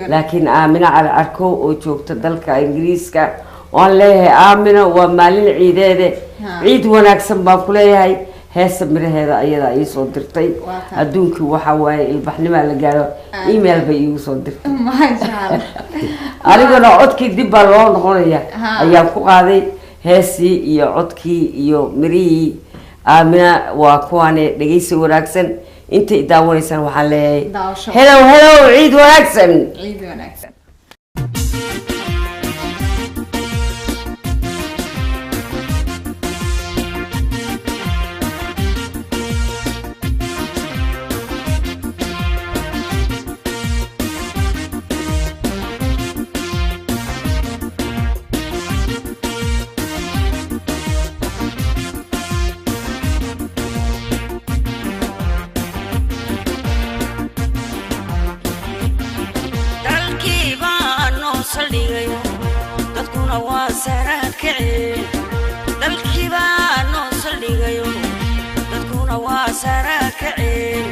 Laakiin Aamina Cali Carkow oo joogta dalka Ingiriiska waan leeyahay, Aamina, waa maalin ciideede, ciid wanaagsan baan ku leeyahay. Heesa miraheeda ayadaa iisoo dirtay. Waa tahay. Adduunkii waxaa waaye ilbaxnimaa la gaaro, email bay iigu soo dirtay. Maasha Allah. Aniguna codkii dib baa loo noqonaya ayaan ku qaaday heesii iyo codkii iyo mirihii Aamina waa kuwaane. Dhegeysi wanaagsan intay daawanaysaan waxaan leeyahay Daawasho. Helow helow, ciid wanaagsan. Ciid wanaagsan. Dalkii baa noo saldhigayo, dadkuna waa saraad kaceen. Dalkii baa noo saldhigayo, dadkuna waa saraad kaceen.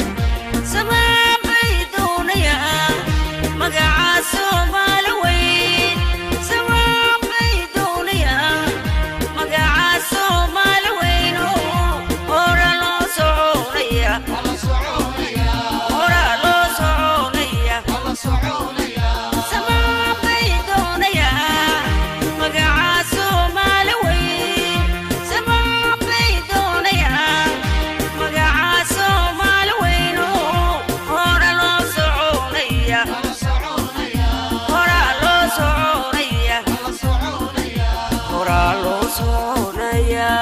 Samaan bay doonayaan magaca Soomaali weyn. Samaan bay doonayaan magaca Soomaali weyn oo hora loo soconaya, hora loo soconaya. Samaan bay doonayaan magaca Soomaali weyn. Samaan bay doonayaan magaca Soomaali weyn oo hora loo soconaya, hora loo soconaya, hora loo soconaya.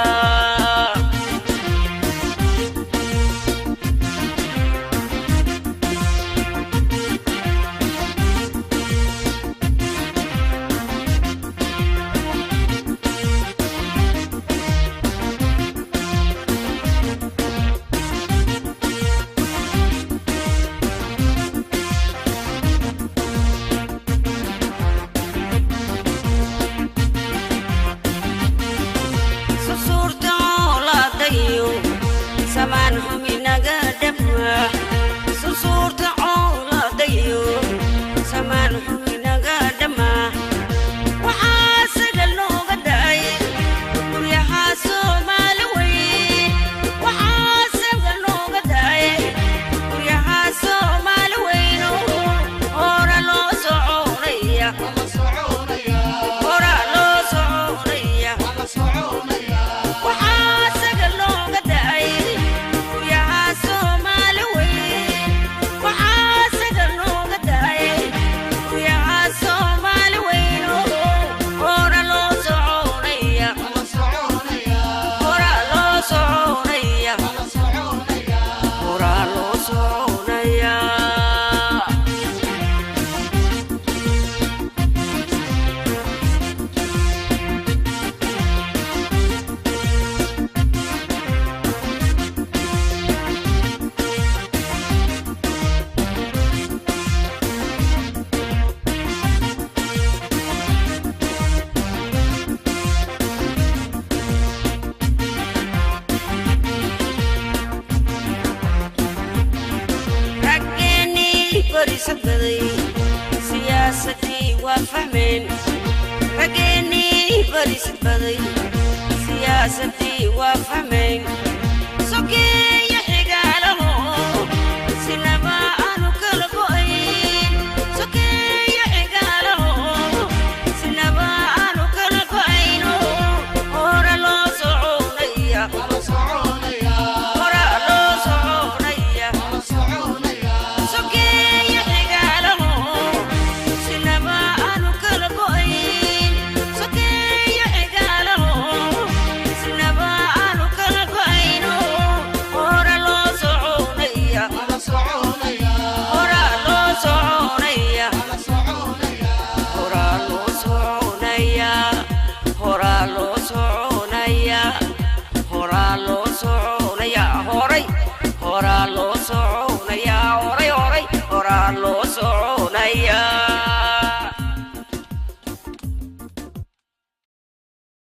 Susuurta coolaadayo samaan xumi naga dhamma. Susuurta coolaadayo samaan xumi naga dhamma. Waxaa sagal nooga da'ay guryaha Soomaali weyn. Waxaa sagal nooga da'ay guryaha Soomaali weyn oo hora loo soconaya, hora loo soconaya. Waxaa sagal nooga da'ay guryaha Soomaali weyn. Waxaa sagal nooga da'ay guryaha Soomaali weyn oo hora loo soconaya, hora loo soconaya, hora loo soconaya. Raggeenii barisadbaday siyaasadii waa fahmeen. Raggeenii barisadbaday siyaasadii waa fahmeen.